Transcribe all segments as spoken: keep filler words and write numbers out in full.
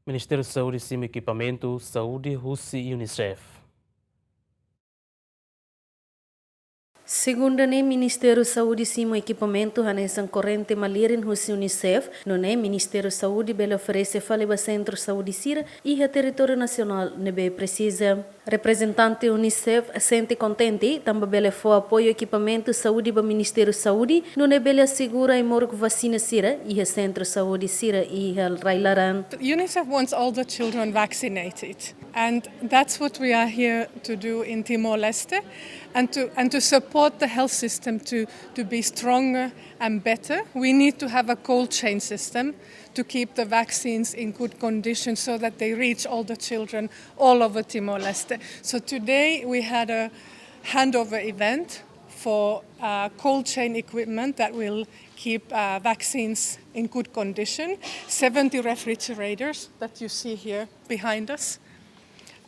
Ministériu Saúde simu ekipamentu saúde husi UNICEF. Segunda ne'e, Ministériu Saúde simu ekipamentu hanesan korrente malirin husi UNICEF, nune'e Ministériu Saúde bele oferese fali ba sentru saúde sira iha territóriu nasionál ne'ebé presiza. Reprezentante UNICEF sente kontente tanba bele fó apoiu ekipamentu saúde ba Ministériu Saúde, nune'e bele asegura ai-moruk vasina sira iha sentru saúde sira iha rai-laran. UNICEF wants all the children vaccinated, and that's what we are here to do in Timor-Leste, and to, and to support the health system to, to be stronger and better. We need to have a cold chain system to keep the vaccines in good condition so that they reach all the children all over Timor-Leste. So today we had a handover event for, uh, cold chain equipment that will keep, uh, vaccines in good condition. Seventy refrigerators that you see here behind us,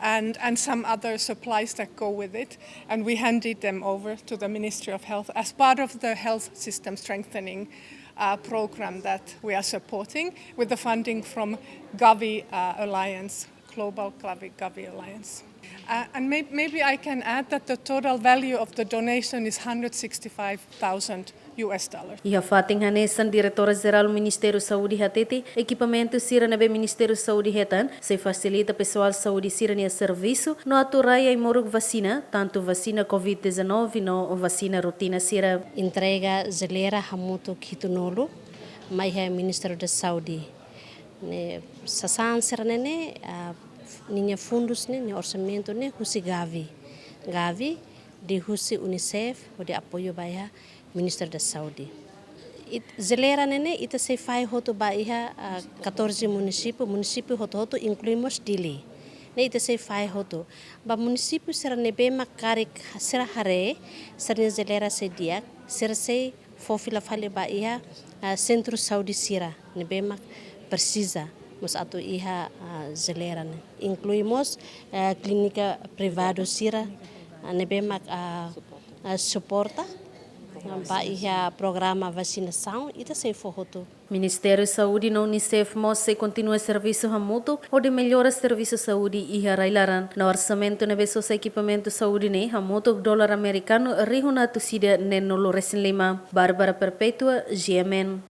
and, and some other supplies that go with it. And we handed them over to the Ministry of Health as part of the health system strengthening, uh, program that we are supporting with the funding from Gavi, uh, Alliance, Global Gavi, Gavi Alliance. Uh, and may-, maybe I can add that the total value of the donation is hundred sixty-five thousand U S dollars. Iha fatin hanesan, Diretora Jerál Ministériu Saúde hatete, ekipamentu sira ne'ebé Ministériu Saúde hetan sei fasilita pesoál saúde sira-nia servisu no atu rai ai-moruk vasina, tantu vasina covid dezanove no vasina rotina sira. Entrega jeleira hamutuk hitunulu mai iha Ministériu da Saúde. Ne'e sasán sira-ne'e ne'e, ah, ninia fundus ne'e, nia orsamentu ne'e husi Gavi. Gavi liuhusi UNICEF hodi apoiu ba iha Ministériu da Saúde. It-, jeleira ne'e ne'e ita sei fahe hotu ba iha, ah, catorze munisípiu, munisípiu hotu-hotu inklui mós Dili. Ne'e ita sei fahe hotu. Ba munisípiu sira ne'ebé mak karik sira haree, sira-nia jeleira sei di'ak, sira sei fó fila fali ba iha, ah, sentru saúde sira ne'ebé mak presiza mós atu iha, ah, jeleira ne'e. Inklui mós, ah, klínika privadu sira, ah, ne'ebé mak, ah, ah, suporta, ah, ba iha programa vasinasaun, ita sei fó hotu. Ministériu Saúde no UNICEF mós sei kontinua servisu hamutuk hodi mellora servisu saúde iha rai-laran. No orsamentu ne'ebé sosa ekipamentu saúde ne'e hamutuk dolar amerikanu rihun atus ida neenulu resin lima. Bárbara Perpétua, G M N.